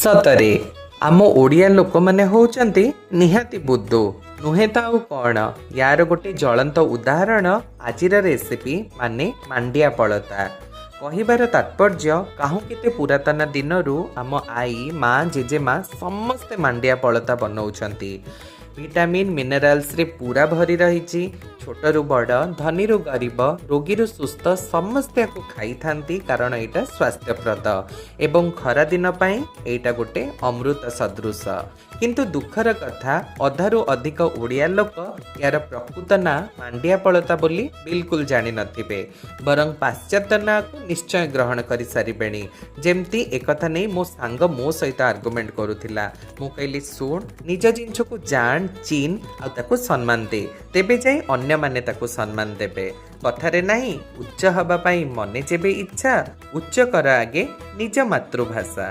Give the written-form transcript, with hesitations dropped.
ସତରେ ଆମ ଓଡ଼ିଆ ଲୋକମାନେ ହେଉଛନ୍ତି ନିହାତି ବୁଦ୍ଦୁ, ନୁହେଁ ତ ଆଉ କ'ଣ? ୟାର ଗୋଟେ ଜ୍ୱଳନ୍ତ ଉଦାହରଣ ଆଜିର ରେସିପି, ମାନେ ମାଣ୍ଡିଆ ପଳତା। କହିବାର ତାତ୍ପର୍ଯ୍ୟ, କାହୁଁ କେତେ ପୁରାତନ ଦିନରୁ ଆମ ଆଈ, ମା, ଜେଜେମା ସମସ୍ତେ ମାଣ୍ଡିଆ ପଳତା ବନଉଛନ୍ତି। ଭିଟାମିନ୍ ମିନେରାଲ୍ସରେ ପୁରା ଭରି ରହିଛି। ଛୋଟରୁ ବଡ଼, ଧନୀରୁ ଗରିବ, ରୋଗୀରୁ ସୁସ୍ଥ ସମସ୍ତେ ୟାକୁ ଖାଇଥାନ୍ତି, କାରଣ ଏଇଟା ସ୍ୱାସ୍ଥ୍ୟପ୍ରଦ ଏବଂ ଖରାଦିନ ପାଇଁ ଏଇଟା ଗୋଟେ ଅମୃତ ସଦୃଶ। କିନ୍ତୁ ଦୁଃଖର କଥା, ଅଧାରୁ ଅଧିକ ଓଡ଼ିଆ ଲୋକ ୟାର ପ୍ରକୃତ ନାଁ ମାଣ୍ଡିଆ ପଳତା ବୋଲି ବିଲକୁଲ ଜାଣିନଥିବେ, ବରଂ ପାଶ୍ଚାତ୍ୟ ନାଁକୁ ନିଶ୍ଚୟ ଗ୍ରହଣ କରିସାରିବେଣି। ଯେମିତି ଏକଥା ନେଇ ମୋ ସାଙ୍ଗ ମୋ ସହିତ ଆର୍ଗୁମେଣ୍ଟ କରୁଥିଲା। ମୁଁ କହିଲି, ଶୁଣ, ନିଜ ଜିନିଷକୁ ଜାଣ, ଚିହ୍ନ ଆଉ ତାକୁ ସମ୍ମାନ ଦେ, ତେବେ ଯାଇ ଅନ୍ୟମାନେ ତାକୁ ସମ୍ମାନ ଦେବେ। କଥାରେ ନାହିଁ, ଉଚ୍ଚ ହେବା ପାଇଁ ମନେ ଯେବେ ଇଚ୍ଛା, ଉଚ୍ଚ କର ଆଗେ ନିଜ ମାତୃଭାଷା।